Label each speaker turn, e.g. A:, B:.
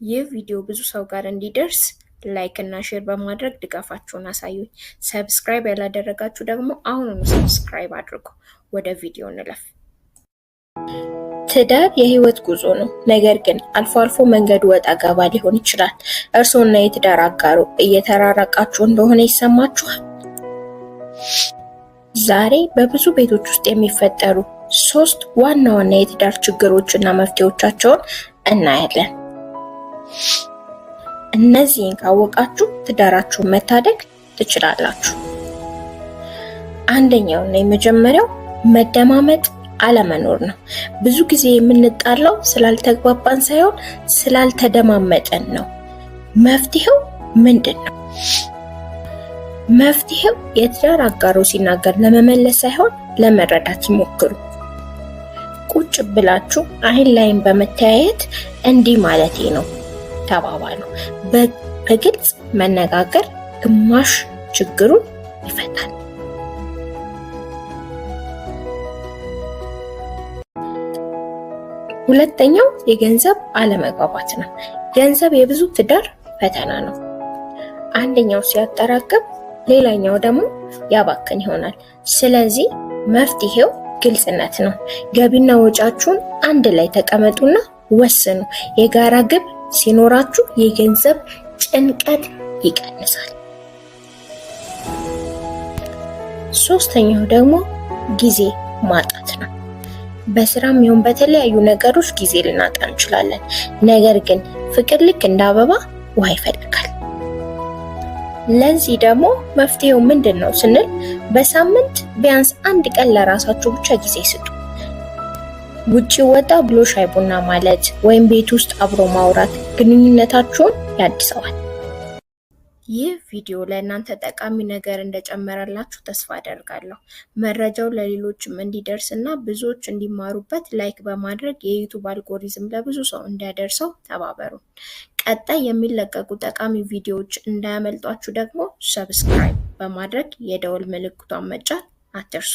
A: ይህ ቪዲዮ ብዙ ሰው ጋር እንዲደርስ like እና share በማድረግ ድጋፋችሁን አሳዩኝ። Subscribe ያላደረጋችሁ ደግሞ አሁኑኑ subscribe አድርጉ። ወደ ቪዲዮ እንለፍ። ትዳር የህይወት ጉዞ ነው። ነገር ግን አልፎ አልፎ መንገዱ ወጣ ገባ ሊሆን ይችላል። እርስዎና የትዳር አጋሩ እየተራራቃችሁ እንደሆነ ይሰማችኋል? ዛሬ በብዙ ቤቶች ውስጥ የሚፈጠሩ ሶስት ዋና ዋና የትዳር ችግሮች እና መፍትሄዎቻቸውን እናያለን። እነዚህን ካወቃችሁ ትዳራችሁን መታደግ ትችላላችሁ። አንደኛው እና የመጀመሪያው መደማመጥ አለመኖር ነው። ብዙ ጊዜ የምንጣላው ስላልተግባባን ሳይሆን ስላልተደማመጠን ነው። መፍትሄው ምንድን ነው? መፍትሄው የትዳር አጋሩ ሲናገር ለመመለስ ሳይሆን ለመረዳት ይሞክሩ። ቁጭ ብላችሁ አይን ላይን በመተያየት እንዲህ ማለቴ ነው ተባባሉ። በግልጽ መነጋገር ግማሽ ችግሩን ይፈታል። ሁለተኛው የገንዘብ አለመግባባት ነው። ገንዘብ የብዙ ትዳር ፈተና ነው። አንደኛው ሲያጠራቅም፣ ሌላኛው ደግሞ ያባክን ይሆናል። ስለዚህ መፍትሄው ግልጽነት ነው። ገቢና ወጫችሁን አንድ ላይ ተቀመጡና ወስኑ። የጋራ ግብ ሲኖራችሁ የገንዘብ ጭንቀት ይቀንሳል። ሶስተኛው ደግሞ ጊዜ ማጣት ነው። በስራም ይሁን በተለያዩ ነገሮች ጊዜ ልናጣ እንችላለን። ነገር ግን ፍቅር ልክ እንደ አበባ ውሃ ይፈልጋል። ለዚህ ደግሞ መፍትሄው ምንድን ነው ስንል በሳምንት ቢያንስ አንድ ቀን ለራሳችሁ ብቻ ጊዜ ስጡ። ውጪ ወጣ ብሎ ሻይ ቡና ማለት ወይም ቤት ውስጥ አብሮ ማውራት ግንኙነታችሁን ያድሰዋል። ይህ ቪዲዮ ለእናንተ ጠቃሚ ነገር እንደጨመረላችሁ ተስፋ አደርጋለሁ። መረጃው ለሌሎችም እንዲደርስ እና ብዙዎች እንዲማሩበት like በማድረግ የ YouTube algorithm ለብዙ ሰው እንዲያደርሰው ተባበሩ። ቀጣይ የሚለቀቁ ጠቃሚ ቪዲዮዎች እንዳያመልጧችሁ ደግሞ subscribe በማድረግ የደወል ምልክቷን መጫን አትርሱ።